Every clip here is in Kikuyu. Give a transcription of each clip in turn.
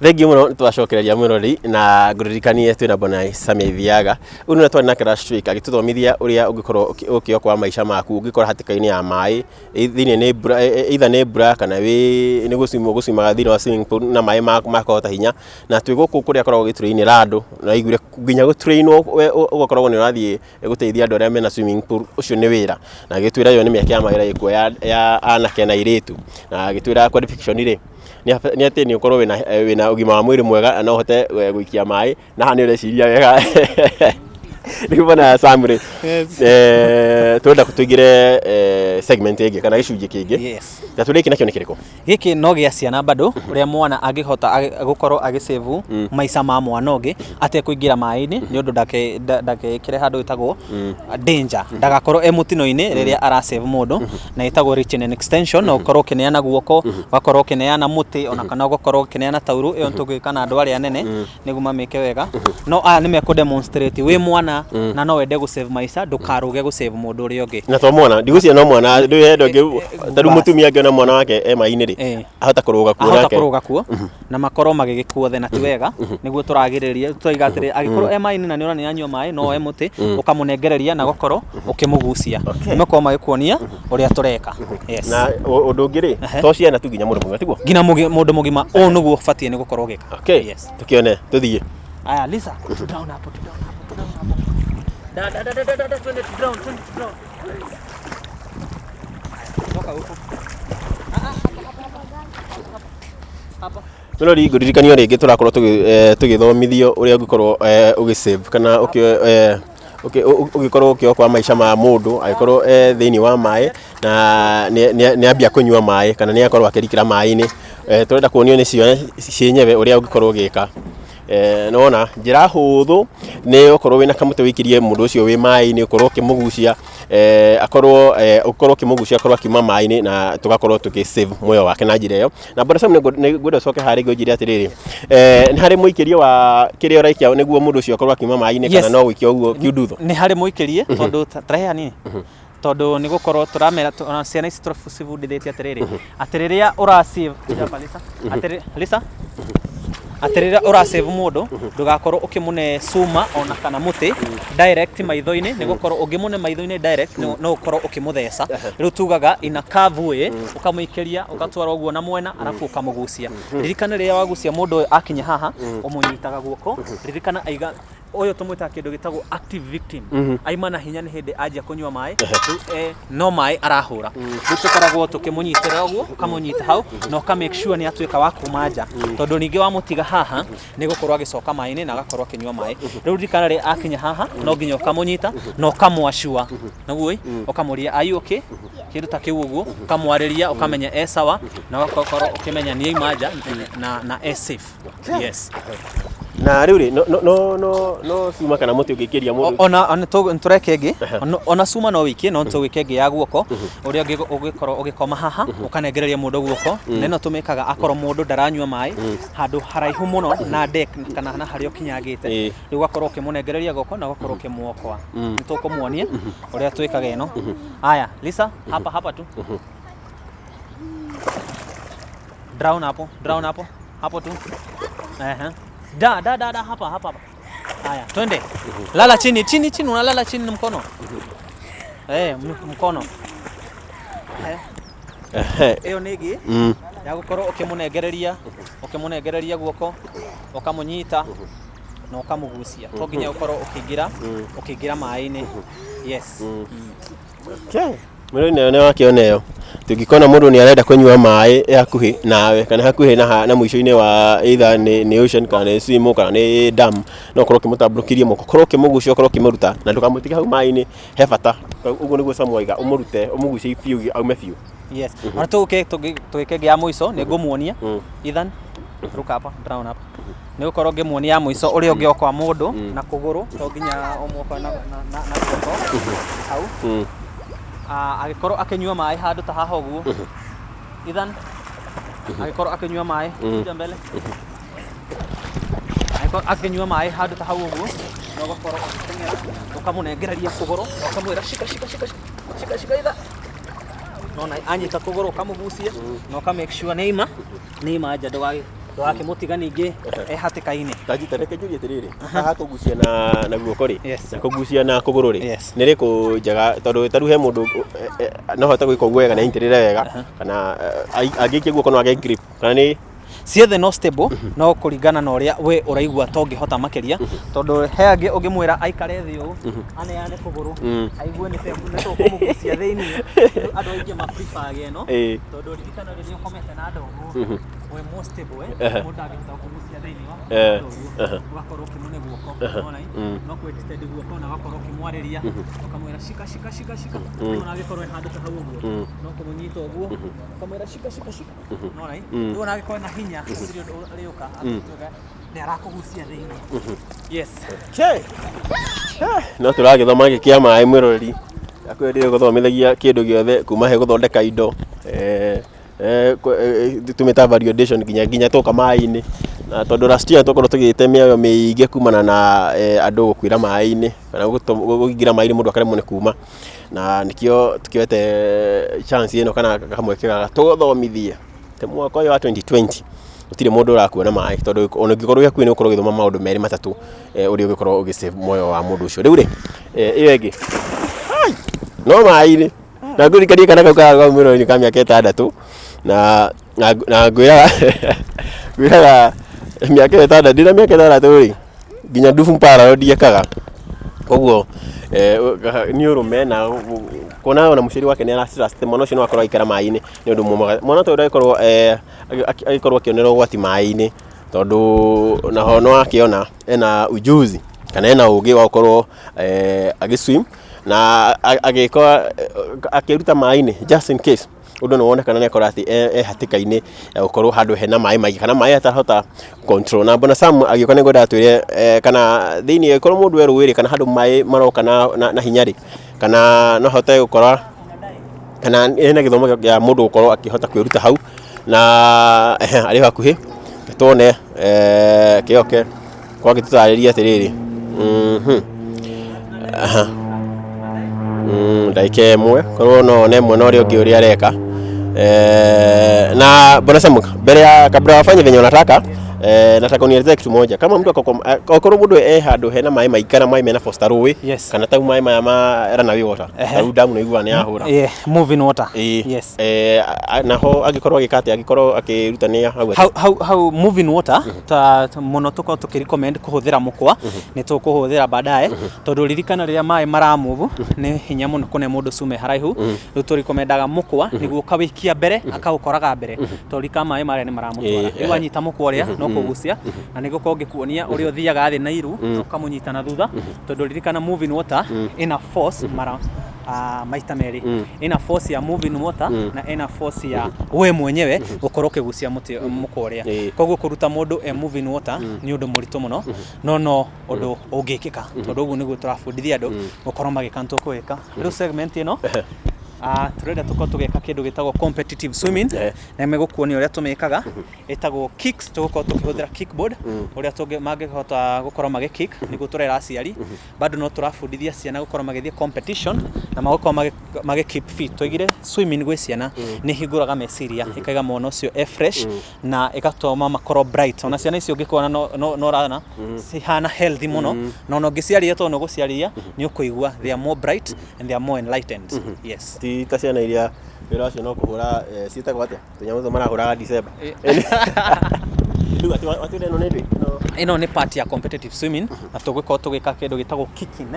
Thengiũ mũno nĩ twacokereria mwĩroreri na ngũririkanie twĩna Bwana Samia Ithiaga. Ũyũ nĩwe twarĩ nake last week agĩtũthomithia ũrĩa ũngĩkorwo ũkĩokoa maica maku ũngĩkorwo hatĩka-inĩ ya maĩ thĩinĩ nĩ mbura either nĩ mbura kana wĩ nĩ gũcimwo ũgũcimaga thĩinĩ wa swimming pool na maĩ makũhota hinya. Na twĩ gũkũ kũrĩa akoragwo agĩtrainĩra andũ na aiguire nginya gũtrainwo ũgakoragwo nĩ ũrathiĩ gũteithia andũ arĩa mena swimming pool ũcio nĩ wĩra. Na agĩtwĩra ĩyo nĩ mĩeke ya mawĩra ĩkuo ya anake na airĩtu. Na agĩtwĩra qualification rĩ, nĩ atĩ nĩ ũkorwo wĩna ũgima wa mwĩrĩ mwega na no ũhote gũikia maĩ na haha nĩ ũreciria wega. Rĩu bwana Sam rĩ, tũrenda tũingĩre segment ĩngĩ kana gĩcunjĩ kĩngĩ. Yes. Na tũrĩ gĩkĩ nakĩo nĩ kĩrĩkũ? Gĩkĩ no gĩa ciana bado ũrĩa mwana angĩhota gũkorwo agĩsave maica ma mwana ũngĩ atekũingĩra maĩ-inĩ nĩ ũndũ ndakeĩkĩre handũ ĩtagwo danger, ndagakorwo e mũtino-inĩ rĩrĩa ara save mũndũ, na ĩtagwo reaching and extension. No ũkorwo ũkĩneana guoko, ũgakorwo ũkĩneana mũtĩ, ona kana ũgakorwo ũkĩneana taurũ. Ĩyo nĩtũgwĩka na andũ arĩa anene nĩguo mamĩke wega, no aya nĩ mekũ demonstrate wĩ mwana na no wende gũ save maica, ndũkarũge gũ save mũndũ ũrĩa ũngĩ. Na to mwana, ndigwĩciria no mwana ndũĩ hĩndĩ ĩngĩ ta rĩu mũtumia angĩona mwana wake e maĩ-inĩ rĩ, ahota kũrũga kuo ahota nake. Kũrũga kuo na makorwo magĩgĩkua othe, na ti wega. Nĩguo tũragĩrĩria tũraiga atĩrĩ, angĩkorwo e maĩ-inĩ na nĩ ũrona nĩ anyua maĩ, no oe mũtĩ ũkamũnengereria na ũgakorwo ũkĩmũgucia. Nĩ makorwo magĩkuonia ũrĩa tũreka, yes. Na ũndũ ũngĩ rĩ, to ciana tu, nginya mũndũ mũgima, tiguo? Nginya mũndũ mũgima, ũũ nĩguo ũbatiĩ nĩ gũkorwo ũgĩka. Okay. Yes. Tukione tuthiĩ. Aya, Lisa, down hapo, down hapo, down hapo. Da da da da da da, twende tu down, twende tu down. Toka huko. Ah, ah, hapa, hapa, hapa. Hapa. Mũrori, ngũririkanio rĩngĩ tũrakorwo tũgĩthomithio ũrĩa ũngĩkorwo ũgĩ save kana ũgĩkorwo ũkĩokoa maica ma mũndũ agĩkorwo e thĩinĩ wa maĩ na nĩ ambia kũnyua maĩ kana nĩ akorwo akĩrikĩra maĩ-inĩ. Tũrenda kuonio nĩ ciana cienyewe ũrĩa ũngĩkorwo ũgĩka. Nĩwona njĩra hũthũ nĩ ũkorwo wĩna kamũtĩ ũikĩrie mũndũ ũcio wĩ maĩ-inĩ, ũkorwo ũkĩmũgucia, akorwo ũkorwo ũkĩmũgucia akorwo akiuma maĩ-inĩ na tũgakorwo tũgĩ save muoyo wake na njĩra ĩyo. Na Bwana Sam, nĩ ngwenda ũcoke harĩa rĩngĩ ũnjĩre atĩrĩrĩ, nĩ harĩ mũikĩrie wa kĩrĩa ũraikia nĩguo mũndũ ũcio akorwo akiuma maĩ-inĩ kana no gũikia ũguo kiundutho? Nĩ harĩ mũikĩrie, tondũ tarehe hanini, tondũ nĩ gũkorwo tũramera ona ciana ici tũcibundithĩtie atĩrĩrĩ, atĩ rĩrĩa ũra save, Hapa, Lisa. Atĩ Lisa, atĩ rĩrĩa ũra save mũndũ, ndũgakorwo ũkĩmũne cuma ona kana mũtĩ direct maitho-inĩ, nĩ gũkorwo ũngĩmũne maitho-inĩ direct no ũkorwo ũkĩmũtheca. Rĩu tugaga in a curve way, ũkamũikĩria, ũgatwara ũguo na mwena, arabu ũkamũgucia. Ririkana rĩrĩa wagucia mũndũ ũyũ akinya haha, ũmũnyitaga guoko. Ririkana aiga ũyũ tũmwĩtaga kĩndũ gĩtagwo active victim, aima na hinya nĩ hĩndĩ anjia kũnyua maĩ. Rĩu no maĩ arahũra. Rĩu tũkoragwo tũkĩmũnyitĩrĩra ũguo, ũkamũnyita hau na ũka make sure nĩ atuĩka wa kuma nja, tondũ ningĩ wamũtiga haha nĩ gũkorwo agĩcoka maĩ-inĩ na agakorwo akĩnyua maĩ. Rĩu ririkana rĩ akinya haha no nginya ũkamũnyita na ũkamwacua naguo ĩ, ũkamũria, "Are you okay?" Kĩndũ ta kĩu ũguo, ũkamwarĩria, ũkamenya e sawa na ũgakorwo ũkĩmenya nĩ aima nja na e safe, yes. Na rĩu rĩ, no cuma kana mũtĩ ũngĩikĩria mũndũ? Ona tũreka ĩngĩ, ona cuma no wĩikie, no tũgwĩka ĩngĩ ya guoko, ũrĩa ũngĩkorwo ũgĩkoma haha ũkanengereria mũndũ guoko. Na ĩno tũmĩkaga akorwo mũndũ ndaranyua maĩ handũ haraihu mũno na deck kana na harĩa ũkinyangĩte. Rĩu ũgakorwo ũkĩmũnengereria guoko na ũgakorwo ũkĩmuokoa. Nĩ tũkũmuonia ũrĩa twĩkaga ĩno. Aya, Lisa, hapa hapa tu, drown hapo, drown hapo, hapo tu. Ehe. Da da da da, hapa hapa hapa. Haya, twende. Lala chini, chini, chini, unalala chini na mkono. Mkono. Ĩyo nĩ ĩngĩ ya gũkorwo ũkĩmũnengereria guoko, ũkamũnyita na ũkamũgucia. To nginya ũkorwo ũkĩingĩra maĩ-inĩ. Yes. Okay. Mwĩrori nayo nĩ wakĩona ĩyo, tũngĩkona mũndũ nĩ arenda kũnyua maĩ e hakuhĩ nawe kana hakuhĩ na mũico-inĩ wa either nĩ ocean kana nĩ swimming kana nĩ dam, no ũkorwo ũkĩmũtambũrũkĩria moko, ũkorwo ũkĩmũgucia, ũkorwo ũkĩmũruta na ndũkamũtige hau maĩ-inĩ, he bata. Ũguo nĩguo Samu oiga, ũmũrute, ũmũgucie biũ aume biũ. Yes. Ona tũke tũgĩke ĩngĩ ya mũico nĩ ngũmuonia. Ethan, ruka hapa, drown hapa. Nĩ gũkorwo ngĩmuonia ya mũico ũrĩa ũngĩokoa mũndũ na kũgũrũ, to nginya ũmuokoe na guoko hau. Ah, agĩkorwo akĩnyua maĩ handũ ta haha ũguo. Ethan, agĩkorwo akĩnyua maĩ, kuja mbele. Angĩkorwo akĩnyua maĩ handũ ta hau ũguo, no ũgakorwo ũgĩteng'era, ũkamũnengereria kũgũrũ, ũkamwĩra, "Shika, shika, shika, shika, shika, itha." Nona anyita kũgũrũ, ũkamũgucia na ũka make sure nĩ aima nja. Ndũgagĩ Ndũgakĩmũtiga ningĩ e hatĩka-inĩ. Tanjita reke njũrie atĩrĩrĩ, haha kũgucia na guoko rĩ, Yes. na kũgucia na kũgũrũ rĩ, Yes. nĩ rĩkũ njega tondũ ta rĩu he mũndũ no ahote gwĩka ũguo wega na anyitĩrĩre wega kana angĩikia guoko no age grip kana nĩ Ciothe no stable, no kũringana na ũrĩa we ũraigua tongĩhota makĩria, tondũ he angĩ ũngĩmwĩra aikare thĩ ũũ aneane kũgũrũ, aigue nĩ tũkũmũgucia thĩinĩ. Rĩu andũ aingĩ ma prefer ĩno, tondũ ririkana rĩrĩa ũkomete na ndogo wĩ more stable, mũndũ ndangĩhota gũkũgucia thĩinĩ wa ũguo, ũgakorwo ũkĩmũne guoko, unaona, no kũ extend guoko na ũgakorwo ũkĩmwarĩria, ũkamwĩra shika shika shika shika. Rĩu ona angĩkorwo e handũ ta hau ũguo, no kũmũnyita ũguo, ũkamwĩra shika shika shika, unaona. Rĩu ona angĩkorwo na hinya gũtirĩ ũndũ ũrĩũka atuĩke nĩ arakũgucia thĩinĩ. Yes. Okay. No tũragĩthoma gĩkĩ kĩa maĩ mwĩroreri akwĩ ndĩrĩ gũthomithagia kĩndũ gĩothe kuma he gũthondeka indo, tũmĩta value addition nginya tũka maĩ-inĩ, na tondũ last year twakorwo tũgĩte mĩoyo mĩingĩ kumana na andũ gũkuĩra maĩ-inĩ kana kũingĩra maĩ-inĩ mũndũ akaremwo nĩ kuma, na nĩkĩo tũkĩoete chance ĩno kana kamweke gaka tũthomithie atĩ mwaka ũyũ wa 2020 gũtirĩ mũndũ ũrakua na maĩ, tondũ ona ũngĩkorwo wĩ hakuhĩ nĩ ũgũkorwo ũgĩthoma maũndũ merĩ matatũ, ũrĩa ũngĩkorwo ũgĩ save muoyo wa mũndũ ũcio. Rĩu rĩ, ĩyo ĩngĩ no maĩ-inĩ, na ngũririkanie kana kau kararĩ mwĩrori ka mĩaka 6, na ngwĩraga mĩaka ĩyo 6, ndĩna mĩaka 6 rĩ, nginya ndubu parallel ndiekaga. Koguo nĩ ũrũme na kuona ona mũciari wake nĩ ara trust mwana ũcio no akorwo agĩikara maĩ-inĩ nĩ ũndũ mwega. Mwana ta ũyũ ndangĩkorwo agĩkorwo akĩonera ũgwati maĩ-inĩ, tondũ naho no akĩona ena ujuzi kana ena ũgĩ wa gũkorwo agĩ swim na agĩka akĩruta maĩ-inĩ just in case ũndũ nĩ wonekana nĩ akorwo atĩ e hatĩka-inĩ ya gũkorwo handũ hena maĩ maingĩ kana maĩ atarahota control. Na Bwana Sam agĩũka nĩ ngwenda atwĩre kana thĩinĩ angĩkorwo mũndũ e rũĩ rĩ, kana handũ maĩ maroka na hinya rĩ, kana no ahote gũkora kana ena gĩthomo kĩa mũndũ gũkorwo akĩhota kwĩruta hau, na arĩ hakuhĩ tuone kĩoke gwagĩtũtarĩria atĩrĩrĩ. Ndagĩka 1 korwo no one mwena ũrĩa ũngĩ ũrĩa areka. Na Bwana Sam, mbere ya kabla wafanye venye unataka, nataka unielezee kitu moja. Kama mtu okorwo mũndũ e handũ hena maĩ maingĩ kana maĩ mena force ta rũĩ, kana tau maĩ maya ma runaway water, tau damu nĩ ũiguaga nĩ yahũra. Yeah, moving water. Yes. Naho angĩkorwo agĩka atĩa, angĩkorwo akĩrutania hau atĩa? Hau moving water ta mũno tũkorwo tũkĩ recommend kũhũthĩra mũkwa, nĩ tũkũhũthĩra baadaye, tondũ ririkana rĩrĩa maĩ mara move nĩ hinya mũno kũne mũndũ cume haraihu. Rĩu tũ recommendaga mũkwa nĩguo ũkawĩikia mbere akaũkoraga mbere, tondũ rika maĩ marĩa nĩ maramũtwara. Rĩu anyita mũkwa ũrĩa no kũgucia, na nĩgũkorwo ngĩkuonia ũrĩa ũthiaga thĩ na iru na ũkamũnyita na thutha, tondũ ririkana moving water ĩna force mara maita merĩ, ĩna force ya moving water na ĩna force ya we mwenyewe gũkorwo ũkĩgucia mũtĩ mũkwa ũrĩa. Koguo kũruta mũndũ e moving water nĩ ũndũ mũritũ mũno, no ũndũ ũngĩkĩka, tondũ ũguo nĩguo tũrabundithia andũ gũkorwo magĩka. Nĩtũkũgĩka rĩu segment ĩno, tũrenda tũkorwo tũgĩka kĩndũ gĩtagwo competitive swimming, na megũkuonia ũrĩa tũmĩkaga, ĩtagwo kicks. Tũgũkorwo tũkĩhũthĩra kickboard ũrĩa mangĩhota gũkorwo magĩ kick, nĩguo tũrera aciari. Bado no tũrabundithia ciana gũkorwo magĩthiĩ competition na magũkorwo magĩ keep fit. Twaigire swimming gwĩ ciana nĩ hingũraga meciria, ĩkaiga mwana ũcio e fresh na ĩgatũma makorwo bright. Ona ciana icio ũngĩkona no ũrona cihana healthy mũno, na ona ũngĩciarĩria, tondũ nĩ ũgũciarĩria, nĩ ũkũigua they are more bright and they are more enlightened. Yes. Ti ta ciana iria wĩra wacio no kũhũra, ciĩtagwo atĩa tũnyamũ tũu marahũraga December. Rĩu atĩ watwĩra ĩno nĩ ndĩ? Ĩno nĩ part ya competitive swimming, na tũgũkorwo tũgĩka kĩndũ gĩtagwo kicking.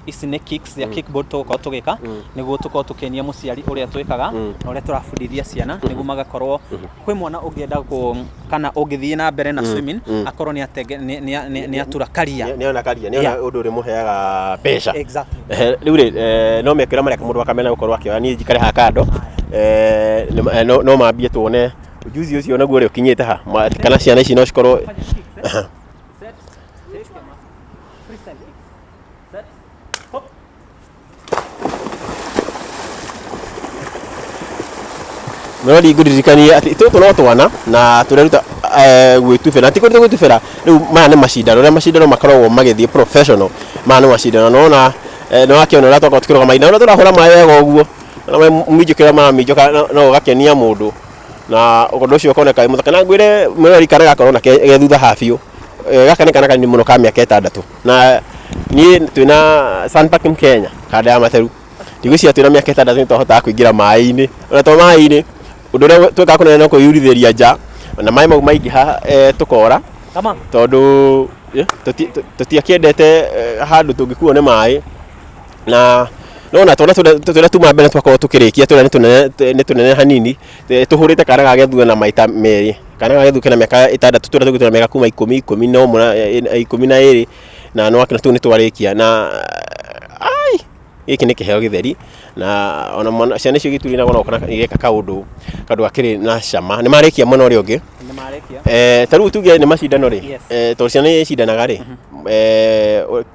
Ici nĩ kicks ya kickboard tũgũkorwo tũgĩka nĩguo tũkorwo tũkĩonia mũciari ũrĩa twĩkaga na ũrĩa tũrabundithia ciana, nĩguo magakorwo kwĩ mwana ũngĩenda kana ũngĩthiĩ na mbere na swimming akorwo nĩ atenge nĩ atura career. Nĩ ona career, nĩ ona ũndũ ũrĩmũheaga mbeca. Exactly. Rĩu rĩ, no mekĩra mareka mũndũ akamena gũkorwo akĩoya, niĩ njikare haha kando, no mambie tuone ujuzi ũcio naguo ũrĩa ũkinyĩte ha, kana ciana ici no cikorwo. Fanya kicks, eh? Set, take freestyle kicks. Set, hop. Mwĩrori, ngũririkanie atĩ tũtũ no twana na tũreruta gwĩtubĩra, ti kũruta gwĩtubĩra. Rĩu maya nĩ macindano, rĩrĩa macindano makoragwo magĩthiĩ professional, maya nĩ macindano. Nona nĩ wakĩona ũrĩa twakorwo tũkĩrũgama na ũrĩa tũrahũra maĩ wega ũguo, na minjũkĩra maminjũka no ũgakenia mũndũ. Na ũndũ ũcio ũkoneka wĩ mũthaka. Na ngwĩre mwĩrori kana gakorwo na ge thutha ha biũ. Gaka nĩ kana kanini mũno ka mĩaka 6. Na niĩ twĩna Sunpark Kenya kanda ya Materu. Ndigwĩciria twĩna mĩaka 6 nĩ twahotaga kũingĩra maĩ-inĩ. Ona to maĩ-inĩ, ũndũ ũrĩa twekaga kũnene no kwĩyurithĩria nja na maĩ mau maingĩha tũkora. Tondũ tũtiakĩendete handũ tũngĩkuo nĩ maĩ. Na nona twana tũrĩa tuma mbere twakorwo tũkĩrĩkia tũrĩa nĩ tũnene hanini, tũhũrĩte kana ga gĩthua na maita merĩ. Kana ga gĩthua kena mĩaka 6, tũrĩa tũngĩ twĩna mĩaka kuma 10, 11, 12 na nĩwakĩona tũu nĩtwarĩkia. Na ai gĩkĩ nĩ kĩheo gĩtheri na ona mwana ciana icio igĩturinaga ona ũkona igĩka kaũndũ kaũndũ gakĩrĩ na cama. Nĩ marĩkia mwena ũrĩa ũngĩ. Nĩ marĩkia. Ta rĩu tuge nĩ macindano rĩ, Yes. Tondũ ciana nĩ cindanaga rĩ,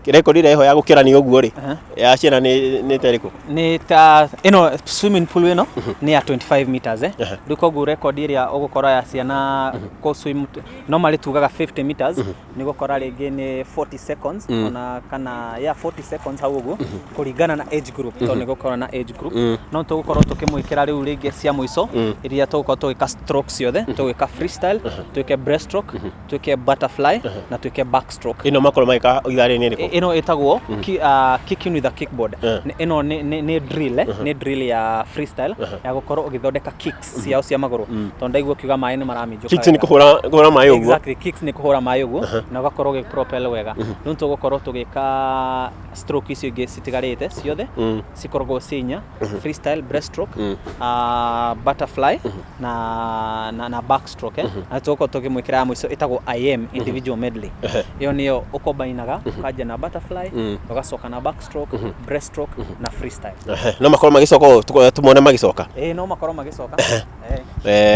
rekondi ĩrĩa ĩho ya gũkĩrania ũguo rĩ, ya ciana nĩ ta ĩrĩkũ? Nĩ ta ĩno swimming pool ĩno nĩ ya 25 meters eh. Rĩu koguo rekondi ĩrĩa ũgũkora ya ciana kũ swim normally tugaga 50 meters, nĩ ũgũkora rĩngĩ nĩ 40 seconds ona kana ya 40 seconds hau ũguo, kũringana na age group, tondũ nĩ gũkorwo na age group. No tũgũkorwo tũkĩmwĩkĩra rĩu rĩngĩ cia mũico iria tũgũkorwo tũgĩka stroke ciothe, tũgĩka freestyle, twĩke breaststroke, twĩke butterfly na twĩke backstroke. Ĩno makorwo magĩka ithaa rĩrĩ nĩ ĩrĩkũ? Ĩno ĩtagwo kicking with a kickboard. Ĩno nĩ drill, nĩ drill ya freestyle ya gũkorwo ũgĩthondeka kicks ciao cia magũrũ, tondũ ndaigua ũkiuga maĩ nĩ maraminjũka Kicks nĩ wega. kũhũra maĩ ũguo. Exactly, kicks nĩ kũhũra maĩ ũguo na ũgakorwo ũgĩ propel wega. Rĩu tũgũkorwo tũgĩka stroke icio ingĩ citigarĩte ciothe, cikoragwo ciĩ inya: freestyle, breaststroke, butterfly na backstroke. Na tũgũkorwo tũkĩmwĩkĩra ya mũico ĩtagwo IM, individual medley. Ĩyo nĩyo ũkombainaga, ũkanjia na butterfly, ũgacoka na backstroke, breaststroke na freestyle. No makorwo magĩcoka ũũ, tũmone magĩcoka. Ĩĩ, no makorwo magĩcoka.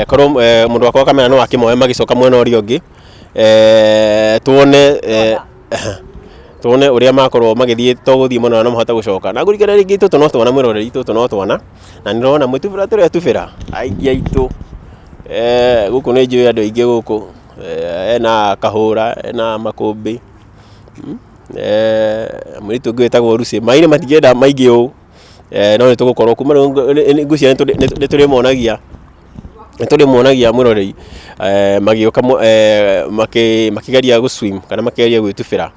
Korwo mũndũ wakwa wa kamera no akĩmoe magĩcoka mwena ũrĩa ũngĩ, tuone ũrĩa makorwo magĩthiĩ, to gũthiĩ mũno no mahote gũcoka. Na ngũririkane rĩngĩ tũtũ no twana, mwĩroreri, tũtũ no twana na nĩ ndĩrona mwĩtubĩra tũretubĩra aingĩ aitũ. Gũkũ nĩ njũĩ andũ aingĩ gũkũ, ena kahũra, ena makũmbĩ, mũirĩtu ũngĩ wĩtagwo Lucy. Maĩ-inĩ matingĩenda maingĩ ũũ, no nĩ tũgũkorwo kuma rĩu ngwĩciria nĩ tũrĩmonagia mwĩroreri magĩũka makĩgeria gũ swim kana makĩgeria gwĩtubĩra.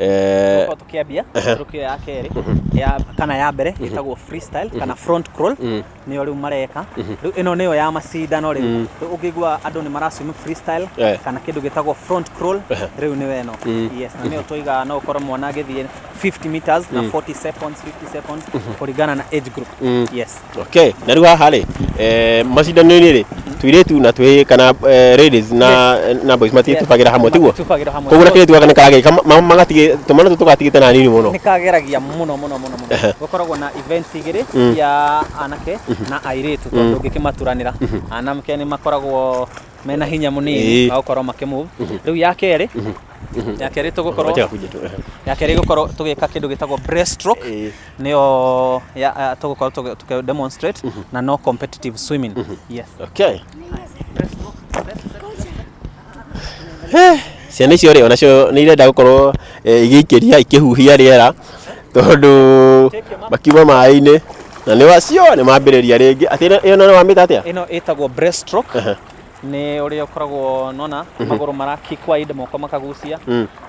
Tũgũkorwo tũkĩambia stroke ĩyo ya kerĩ ya kana ya mbere ĩtagwo freestyle kana front crawl, nĩyo rĩu mareka rĩu. Ĩno nĩyo ya macindano rĩu. Rĩu ũngĩigua andũ nĩ maraswim freestyle kana kĩndũ gĩtagwo front crawl, rĩu nĩyo ĩno. Yes, na nĩyo twaiga no ũkorwo mwana agĩthiĩ 50 meters na 40 seconds, 50 seconds, kũringana na age group. Yes. Okay, na rĩu haha rĩ, macindano-inĩ rĩ, tũirĩtu na twĩ kana ladies na boys matiĩtubagĩra hamwe, tiguo? Matitubagĩra hamwe. Koguo na kĩrĩtu gaka nĩ karagĩka magatigĩ tũmwana tũtũ tũgatigĩte na nini mũno. Nĩ kageragia mũno mũno mũno mũno. Gũkoragwo na events igĩrĩ cia anake na airĩtu, tondũ ũngĩkĩmaturanĩra anake nĩ makoragwo mena hinya mũnini wa gũkorwo makĩmove. Rĩu ya kerĩ tũgũkorwo Wacha kuja tu. Ya kerĩ gũkorwo tũgĩka kĩndũ gĩtagwo breaststroke, nĩyo ya tũgũkorwo tũkĩ demonstrate na no competitive swimming. Yes. Okay. Ciana icio rĩ, onacio nĩ irenda gũkorwo igĩikĩria ikĩhuhia rĩera tondũ makiuma maĩ-inĩ na nĩ wacio nĩ mambĩrĩria rĩngĩ. Atĩ ĩno nĩ wamĩta atĩa? Ĩno ĩtagwo breaststroke. Nĩ ũrĩa ũkoragwo nona magũrũ mara kick wide, moko makagucia.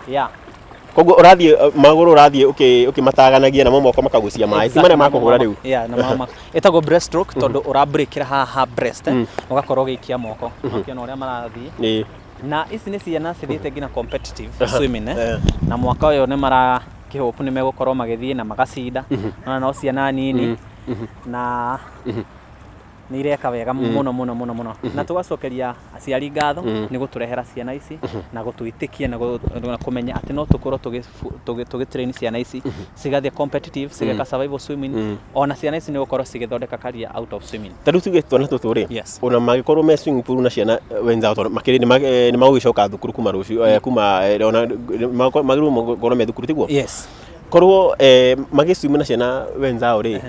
Yeah. Koguo ũrathiĩ magũrũ ũrathiĩ ũkĩmataganagia namo moko makagucia maĩ. Ti marĩa makũhũra rĩu. Yeah, na ĩtagwo breaststroke tondũ ũrabreakĩra haha breast, ũgakorwo ũgĩikia moko. Ũkĩona ũrĩa marathiĩ. Na ici nĩ ciana cithiĩte nginya competitive swimming. Na mwaka ũyũ nĩ mara kĩhopu nĩ megũkorwo magĩthiĩ na magacinda. Nona no ciana nini na nĩ ireka wega mũno mũno mũno mũno, na tũgacokeria aciari ngatho nĩ gũtũrehera ciana ici na gũtwĩtĩkia na kũmenya atĩ no tũkorwo tũgĩ train ciana ici cigathiĩ competitive, cigeka survival swimming. Ona ciana ici nĩ gũkorwo cigĩthondeka career out of swimming. Ta rĩu tuge twana tũtũ rĩ, ona mangĩkorwo me swimming pool na ciana wenzao, tondũ makĩrĩ nĩ magũgĩcoka thukuru kuma rũciũ, kuma ona magĩrĩirwo gũkorwo me thukuru, tiguo? Yes. Korwo magĩswim na ciana wenzao rĩ,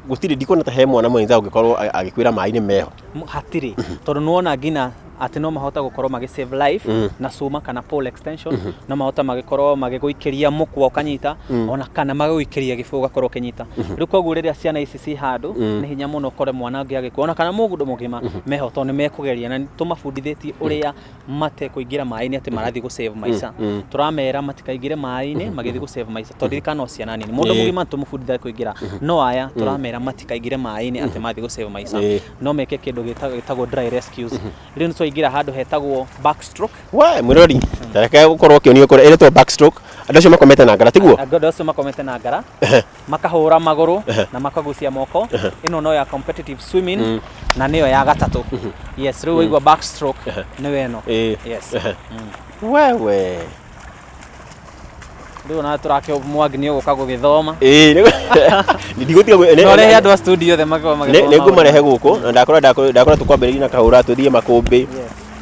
gũtirĩ ndikuona ta he mwana mwenzao ũngĩkorwo agĩkuĩra maĩ-inĩ meho. Hatirĩ, tondũ nĩwona nginya Atĩ no mahota gũkorwo magĩ save life na cuma kana pole extension, no mahota magĩkorwo magĩgũikĩria mũkwa ũkanyita, ona kana magĩgũikĩria gĩbũ ũgakorwo ũkĩnyita. Rĩu koguo rĩrĩa ciana ici ci handũ, nĩ hinya mũno ũkore mwana ũngĩ agĩkua ona kana mũndũ mũgima meho, tondũ nĩ mekũgeria na tũmabundithĩtie ũrĩa matekũingĩra maĩ-inĩ atĩ marathiĩ gũ save maica. Tũramera matikaingĩre maĩ-inĩ magĩthiĩ gũ save maica, tondũ ririkana no ciana nini. Mũndũ mũgima tũmũbundithagia kũingĩra, no aya tũramera matikaingĩre maĩ-inĩ atĩ mathiĩ gũ save maica. No meke kĩndũ gĩtagwo dry rescues. Rĩu nĩ twaingĩra handũ hetagwo backstroke. We mwĩrori, tareke ũkorwo ũkĩonio kũrĩa ĩretwo backstroke. Andũ acio makomete na ngara, tiguo? Andũ acio makomete na ngara, makahũra magũrũ na makagucia moko. Ĩno no ya competitive swimming na nĩyo ya gatatũ. Yes, rĩu waigua backstroke, nĩyo ĩno. Yes. Wewe. Rĩu ona tũrake Mwangi nĩ ũgũka gũgĩthoma. Ĩĩ, ndigũtiga Na ũrehe andũ a studio othe makorwo magĩthoma. Nĩ ngũmarehe gũkũ na ndakora tũkwambĩrĩria na kahũra tũthiĩ makũmbĩ.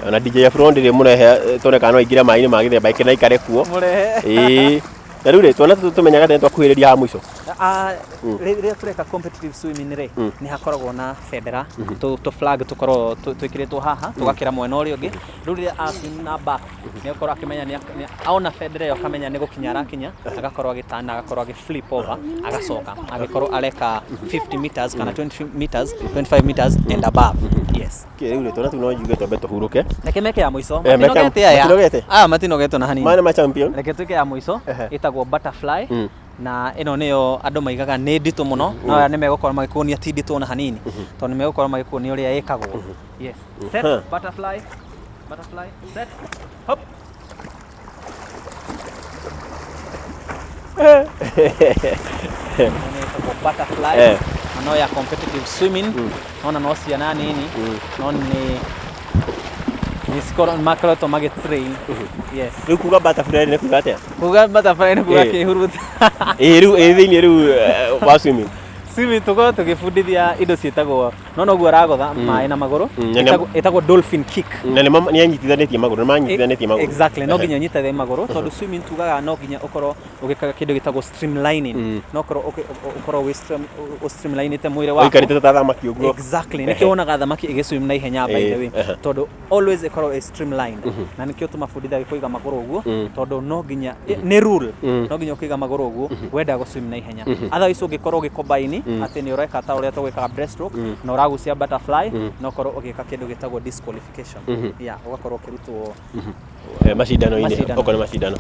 Ona DJ Afro ndĩrĩ mũrehe, tuone kana no aingĩre maĩ-inĩ ma gĩthemba gĩkĩ na aikare kuo. Mũrehe. Ĩĩ. Na rĩu rĩ, twana tũtũ tũmenyaga atĩ nĩ twakuhĩrĩria haha mũico? Ah, rĩrĩa tũreka competitive swimming rĩ, nĩ hakoragwo na bendera, tũ flag tũkoragwo twĩkĩrĩtwo haha, tũgakĩra mwena ũrĩa ũngĩ. Rĩu rĩrĩa a swim na back, nĩ akorwo akĩmenya aona bendera ĩyo akamenya nĩ gũkinya arakinya, agakorwo agĩtana, agakorwo agĩ flip over, agacoka agĩkorwo areka 50 meters kana 20 meters, 25 meters and above. Yes. Okay, rĩu rĩ, twana tũu no njuge twambe tũhurũke. Reke meke ya mũico. Eh, Matinogete aya. Matinogete? Aya matinogete ona hanini. Maya nĩ ma champion. Reke twĩke ya mũico, ĩtagwo butterfly. Na ĩno nĩyo andũ maigaga nĩ nditũ mũno, no aya nĩ megũkorwo magĩkuonia ti nditũ ona hanini, tondũ nĩ megũkorwo magĩkuonia ũrĩa ĩkagwo. Yes. Set, butterfly, butterfly, set, hop. Ĩno nĩ ĩtagwo butterfly na no ya competitive swimming. Nona no ciana nini, no nĩ cikorwo makoretwo magĩ train. Yes. Rĩu kuga butterfly nĩ kuga atĩa? Kuga butterfly nĩ kuga kĩhuruta. Ĩĩ, rĩu ĩ thĩinĩ rĩu wa swimming. Swimming tũkorwo tũgĩbundithia indo ciĩtagwo, no noguo aragotha maĩ na magũrũ. Na Ĩtagwo dolphin kick. Na nĩ anyitithanĩtie magũrũ, nĩ manyitithanĩtie magũrũ. Exactly, no nginya ũnyitithanie magũrũ tondũ swimming tugaga no nginya ũkorwo ũgĩkaga kĩndũ gĩtagwo streamlining. No ũkorwo wĩ streamlinĩte mwĩrĩ waku. Ũikarĩte ta thamaki ũguo. Exactly, nĩkĩo wonaga thamaki ĩgĩswim na ihenya, by the way, tondũ always ĩkoragwo ĩ streamlined. Na nĩkĩo tũmabundithagia kũiga magũrũ ũguo, tondũ no nginya nĩ rule, no nginya ũkĩiga magũrũ ũguo wenda gũswim na ihenya. Otherwise ũngĩkorwo ũgĩcombine atĩ nĩ ũreka ta ũrĩa tũgwĩkaga breaststroke na ũragucia butterfly, no ũkorwo ũgĩka kĩndũ gĩtagwo disqualification. Yeah, ũgakorwo ũkĩrutwo Macindano-inĩ. Macindano. Okorwo nĩ macindano.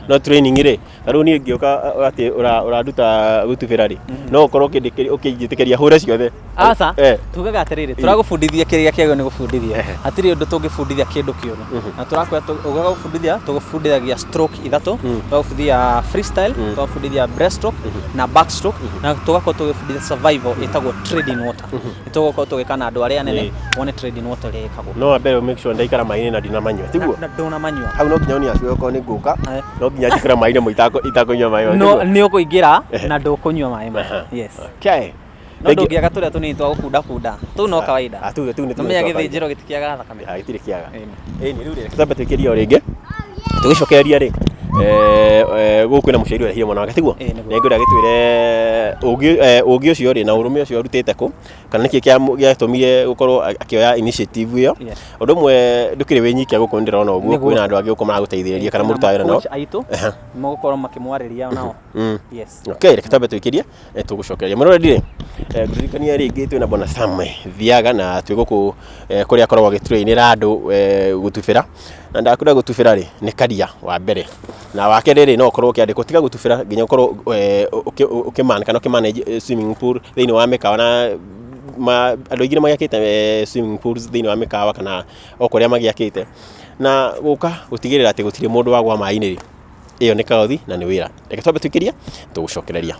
No training rĩ, ta rĩu niĩ ngĩũka atĩ ũranduta gũtubĩra rĩ, no ũkorwo ũkĩnjĩtĩkĩria hũre ciothe? Aca. Eh. Tugaga atĩrĩrĩ, tũragũbundithia kĩrĩa kĩagĩrĩirwo nĩ gũbundithia. Hatirĩ ũndũ tũngĩbundithia kĩndũ kĩũru na tũrakwĩra ũgaga gũbundithia. Tũgũbundithagia stroke ithatũ, tũgagũbundithia freestyle, tũgagũbundithia breaststroke na backstroke, na tũgakorwo tũgĩbundithia survival ĩtagwo trade in water. Nĩ tũgũkorwo tũgĩka na andũ arĩa anene, wone trade in water ũrĩa ĩkagwo. No wambe make sure ndaikara maĩ-inĩ na ndinamanyua, tiguo? Na ndũnamanyua. Hau no nginya ũniaciwe okorwo nĩ ngũka, no nginya njikare maĩ-inĩ mo itakũnyua maĩ No mau, tiguo? nĩ ũkũingĩra na ndũkũnyua maĩ mau. Yes. Okay. No Thank you. ndũngĩaga tũrĩa tũnini twa gũkunda kunda tũu, no kawaida. Ah, tũu nĩ Nĩmenya twa kawaida. gĩthĩnjĩro gĩtikĩagaga thakame. Ah, gĩtirĩ kĩaga. Ĩni. Ĩni, rĩu rĩ, twambe twĩkĩrie o rĩngĩ tũgĩcokereria rĩ, gũkũ kwĩna mũciari ũrehire mwana wake, tiguo? Ĩĩ, nĩguo. Nĩ ngwenda gĩtwĩre ũgĩ ũcio rĩ na ũrũme ũcio arutĩte kũ, kana nĩkĩ gĩatũmire gũkorwo akĩoya initiative ĩyo. Ũndũ ũmwe ndũkĩrĩ wĩ nyike gũkũ, nĩ ndĩrona ũguo. Nĩguo. Kwĩna andũ angĩ gũkũ maragũteithĩrĩria kana mũrutaga wĩra nao. Coach aitũ mũgũkorwo makĩmwarĩria nao. Yes. Okay, reke twambe twĩkĩrie, tũgũcokereria. Mũroreri rĩ, ngũririkania rĩngĩ twĩna Bwana Sam Thiaga na twĩ gũkũ kũrĩa akoragwo agĩtrainĩra andũ gũtubĩra. Na ndakwĩra gũtubĩra rĩ, nĩ karia wa mbere. Na wa kerĩ rĩ, no ũkorwo ũkĩandĩkwo tiga gũtubĩra nginya ũkorwo ũkĩman kana ũkĩmanage swimming pool thĩinĩ wa mĩkawa na andũ aingĩ nĩ magĩakĩte swimming pools thĩinĩ wa mĩkawa kana o kũrĩa magĩakĩte. Na gũka gũtigĩrĩra atĩ gũtirĩ mũndũ wagwa maĩ-inĩ rĩ, ĩyo nĩ kaothi na nĩ wĩra. Reke twambe twĩkĩrie, tũgũcokereria.